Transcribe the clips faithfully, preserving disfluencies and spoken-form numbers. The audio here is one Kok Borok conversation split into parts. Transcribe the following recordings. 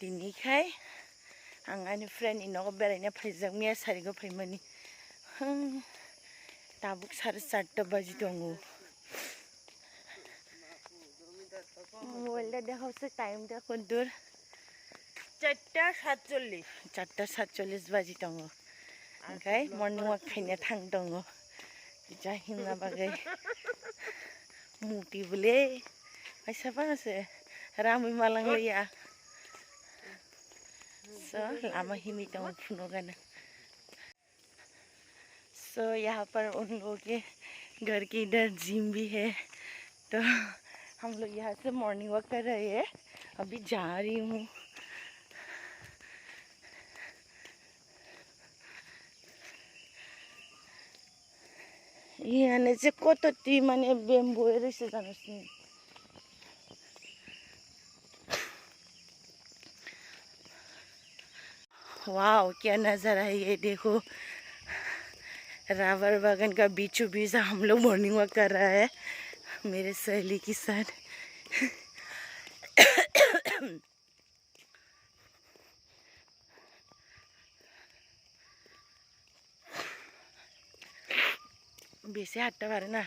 Tini khai ang ani friend ni nogo beraina phaijak, miya sarigo phaimani. Hmm, tabuk sare charta baji tongo. Mobile da dekhao se time da kondur. Charta satchollish. Charta satchollish baji tongo. Hingkhai morning walk khaina thang tongo. Kisa himna bagwi. Muti bole. Aisa bang se. Ramwi malang liya. So, lama himwi tongo phunukgana. So, यहाँ पर उन लोगों के घर के इधर जिम भी है, तो हम लोग यहाँ से मॉर्निंग वॉक कर रहे हैं। अभी जा रही हूँ। यहाँ से कत ती माने बेम्बू रे से जाना सुन। वाओ, क्या नज़ारा है ये, देखो। रबर बागान का बीचों बीच हम लोग मॉर्निंग वॉक कर रहा है मेरे सहेली के साथ। Bisi hatta pare na.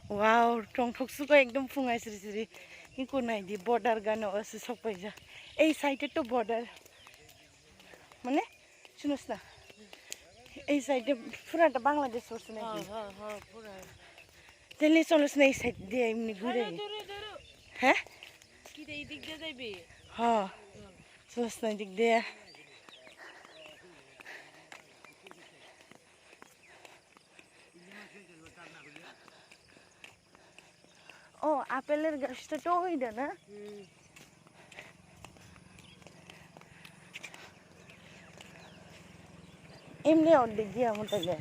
Wow, tongthok suko ekdom phungai sri sri. Iko nai di border gano osi sokpaija. Ei side to border. Mane, sunos na. Ei side pura ta Bangladesh osi nai di. Ha, ha, ha, pura. Tele solos na ei side de emni gure. Duru, duru, duru. He? Kita idik de daibi. Ha. Solos na idik de. O, apple er gach to tongwi da na? Hmm. Emni ordek giya mo tale.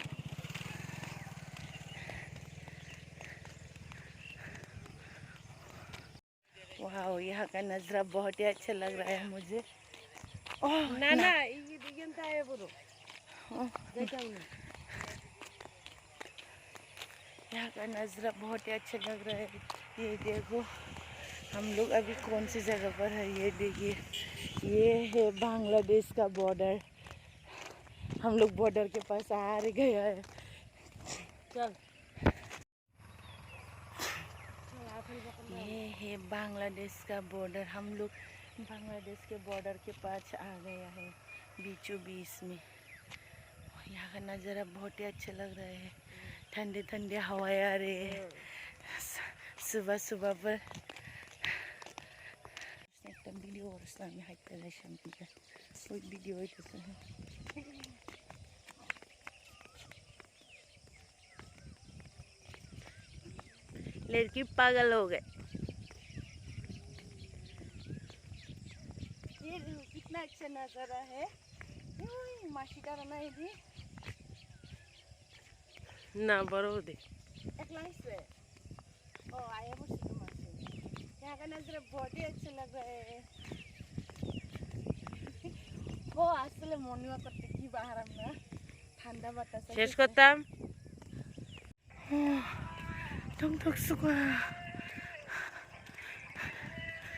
Wow, यहाँ का नज़ारा बहुत ही अच्छा लग रहा है मुझे। ओह, ना, ना। ना, ये, ये तो ये है वो तो। ओह। देखा हमने। यहाँ का नज़ारा बहुत ही अच्छा लग रहा है। ये देखो, हम लोग अभी कौन सी जगह पर है, ये देखिए। ये है बांग्लादेश का बॉर्डर। हम लोग बॉर्डर के पास आ रहे गया है। चल। ये है बांग्लादेश का बॉर्डर। हम लोग बांग्लादेश के बॉर्डर के पास आ गया है, बीचों बीच में। यहाँ का नज़ारा बहुत ही अच्छा लग रहा है, ठंडे ठंडे हवाएं आ रहे हैं। सु-, सुबह सुबह पर একটা ভিডিও করছিলাম আমি হাইটটা যাই শান্তিতে। ওই ভিডিও হইতেছে। लड़की पागल हो गए। ये देखो, कितना अच्छा नज़ारा है। ओए, मासी का रहना है भी। ना, बड़ो दे। एक लाइन से। ओ, आया मुझसे तो मासी। यहाँ का नज़ारा बहुत ही अच्छा लग रहा है। ओ, আসলে মর্নিং ওয়াক করতে কি বা আরাম না, ঠান্ডা বাতাস আছে। শেষ করতাম। Tongthok suka.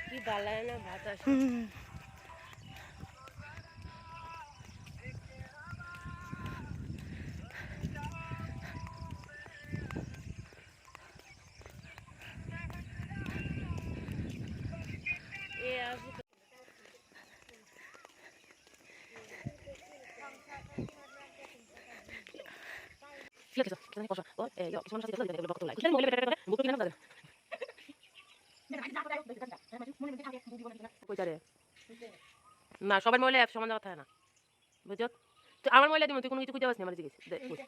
কি বালা না বাতাস। Hmm. না, সবার মোবাইলে অ্যাপ সমান জায়গা থাকে না, বুঝছো? তো আমার মোবাইলে দিমু, তুই কোনো কিছু খুঁজে পাস না, আমার জিজ্ঞেস দে, বুঝ।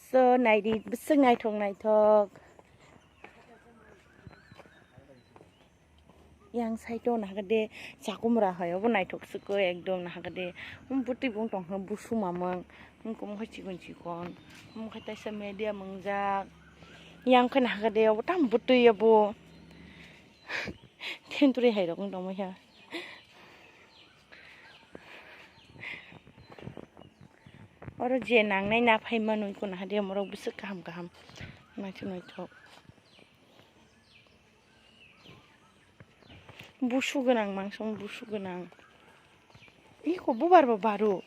So, naidi, bwswk naithok naithok. Yang side o nahakhe de chakumra hai, obo naithok swkhe ekdom nahakhe de. Bwtwi bung tongkha, busu mamang, wngkhe chikon chikon, wngkhe taisa media mwngjak. Yang khe nahakhe de, obo tam bwtwi obo. Thentwrwi hai rok wng tongmani kha. Oro je nangnai na phai manwi kono hade morok bwswk kaham kaham naithok naithok. Busu gwnang, mangsa busu gwnang. Iko bubar bo baro.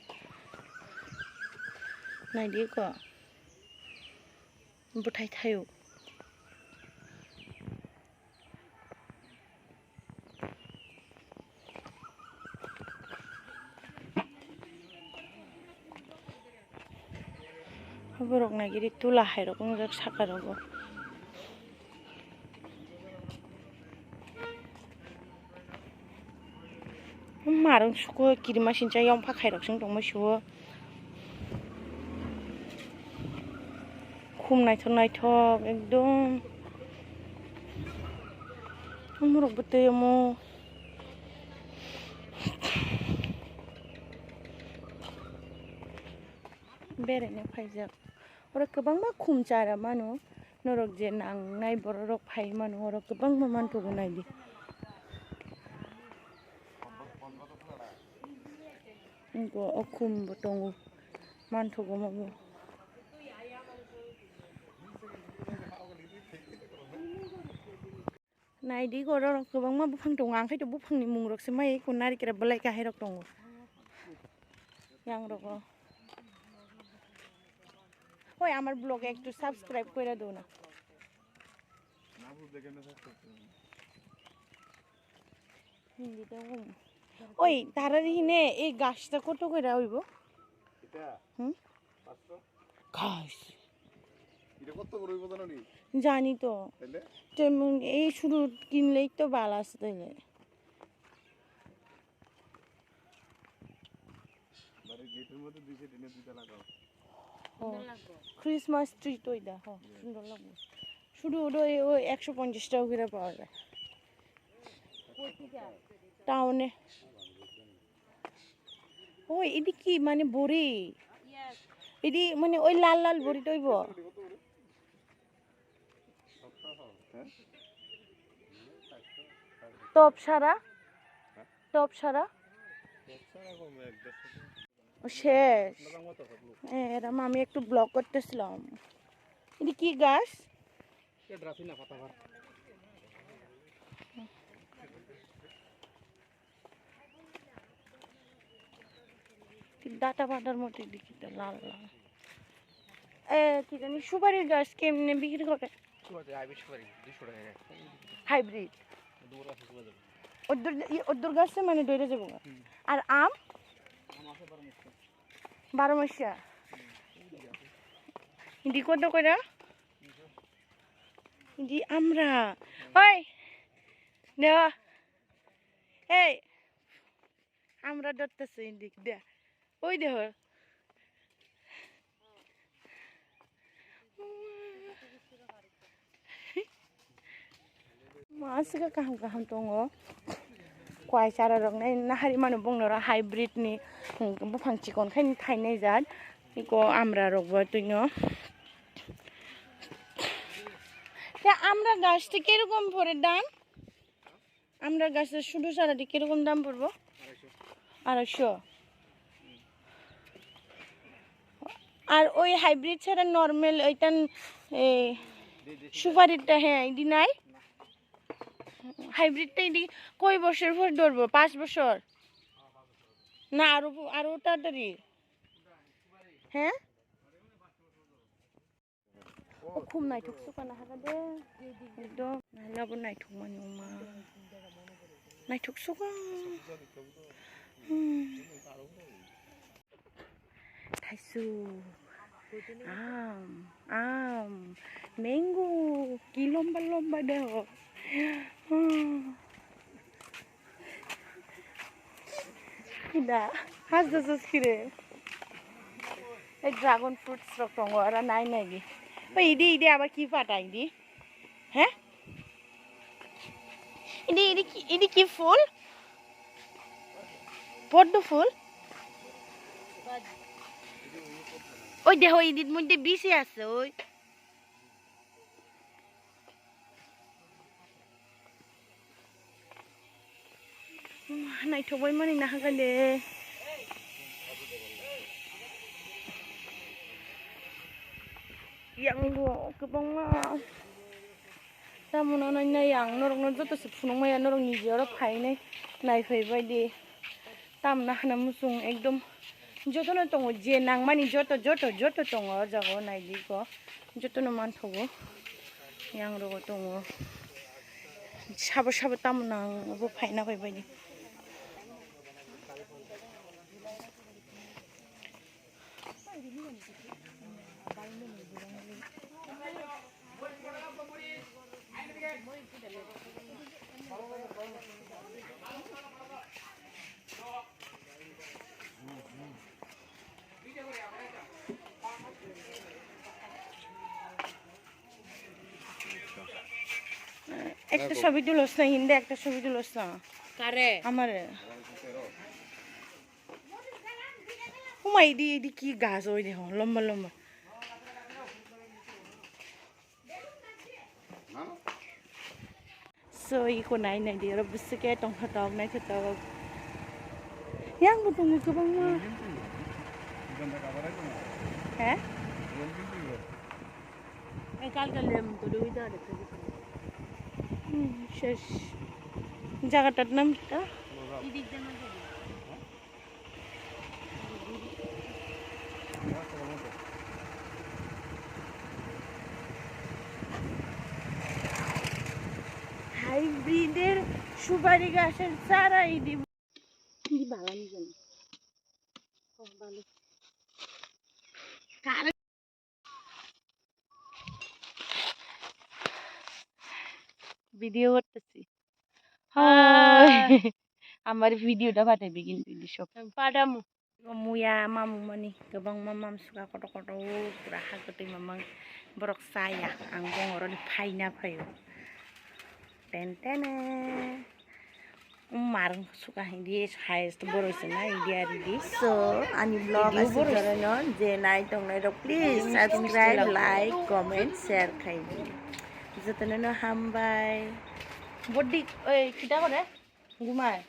Naidi iko. Bwthai thaio. Borok naigiri tula hai rok wngjak saka rogo. Marung suko kirima sincha yong pha khairok sing tongma suo. Khum naithok naithok ekdom. Umurok bwtwi omo. Beraina phaijak. Oro kwbangma khum chara mano. Norok je nangnai bororok phai mano, oro kwbangma manthogo naidi. Eko o khum bo tongo, manthogo omo bo. Naidi oro kwbangma buphang tongo, ang khe buphangni mungrok se mai eko narikra belai kahai rok tongo. Yang rogo. Oi, amar vlog ektu subscribe koira do na. Hindi to gum. Oi, tara di hine, ei gashta koto koira oibo? Ita? Hmm? Pasto? Gosh. Ita koto koira oibo jano ni? Jani to. Tele? Temon ei shuru kinlei to bala ase tele. Christmas tree to ida, ho, sundor lagbo. Shudu do e, o ekso ponchash taka kore pawa jai. Town e. Oi, idi ki mane bori? Idi mane oi lal lal bori to oibo. Top sara? Top sara? O, শেষ। এ, এরা আমি একটু ব্লগ করতেছিলাম। এটা কি গাছ? ঠিক data butter মতো দেখি তো লাল লাল। এ, কি জানি, সুপারি গাছ কেমনে বিক্রি করে? সুপারি, হাইব্রিড সুপারি, দুইশো টাকা করে। হাইব্রিড? দূর আছে, চলে যাবে। ওদ্দুর, ই, ওদ্দুর গাছে মানে ডরে যাবো গা। হুম। আর আম? আম আছে বারো মাস। বারো মাসিয়া? হুম, এই যে আছে। ইদি কত করে? ইদি আমরা। ওই, দেওয়া। এই, আমরা ধরতেছি এদিক দিয়ে। ওই দেখো। Maswk kaham kaham tongo. Kwai chara rok nai nahari mano bongno ro hybrid ni, hmm, buphang chikon khai thainai jat. Iko amra rok bo twino. Ya amra gach te kirokom pore dam? Amra gach te shudu sara di kirokom dam porbo? আড়াইশো। আর ওই হাইব্রিড ছাড়া নরমাল ওইটা, এ, সুপারিটা, হ্যাঁ, এডি নাই? হাইব্রিডটা এডি কয় বছর পর ধরবো? পাঁচ বছর? না, আরো, আরো তাড়াতাড়ি। হ্যাঁ? O khum naithok suka nahaka de. Ekdom naila bo naithok mani wngma. Naithok suka. Hmm. Thaisu. Am, am, mango, ki lomba lomba de ho. Hmm. Kida, has das das kire. Ei dragon fruits rok tongo, oro nai nai di. Oi, idi, idi, aba ki pata idi? He? Idi, idi ki, idi ki phul? Poddo phul? Oi, deho, idit moddhe bisi ase, oi. Naithok bai mani nahaka de. Yang bo kwbangma. Tamoni nai nai ang norokno joto se phunukmaya, norok niji oro phainai naiphai baidi. Tamna hana muchung ekdom jotono tongo, je nangmani joto, joto, joto tongo o jaga o, naidi ko jotono manthogo. Yang rogo tongo. Sabo sabo tamo nang obo phaina phai baidi. একটা ছবি তুলোস না, হিন্দে একটা ছবি তুলোস না। কারে? আমারে। Uma, idi, idi ki gas oi de ho, lomba, lomba. So, iko nai, nai di, oro bwswk khe tongthotok, naithotok. Yang bo tongo kwbangma. He? Hmm, ses. Jaga tat nam ta. Hybrid-এর সুপারি গাছের চারা এই দিব। কি বাগান জানি। ও, ভালো। কার Video করতেছি। হাই। আমার video-টা পাঠাইবি কিন্তু, ইলিশ সব। আমি পাঠামু। Muya mamung mani kwbangma mamsuka kotor kotor, pura ha kwtwi mamang borok chaya, ang bongoroni phaina phaio. Ten tene. Mar suka hindi highest boroi se na hindi ari di. So, ani vlog video asi boroi. Jorono je nai tong nai rok, please subscribe, like, comment, share khai di. Jotono no hambai. Body, oi, kita kore? Gumai.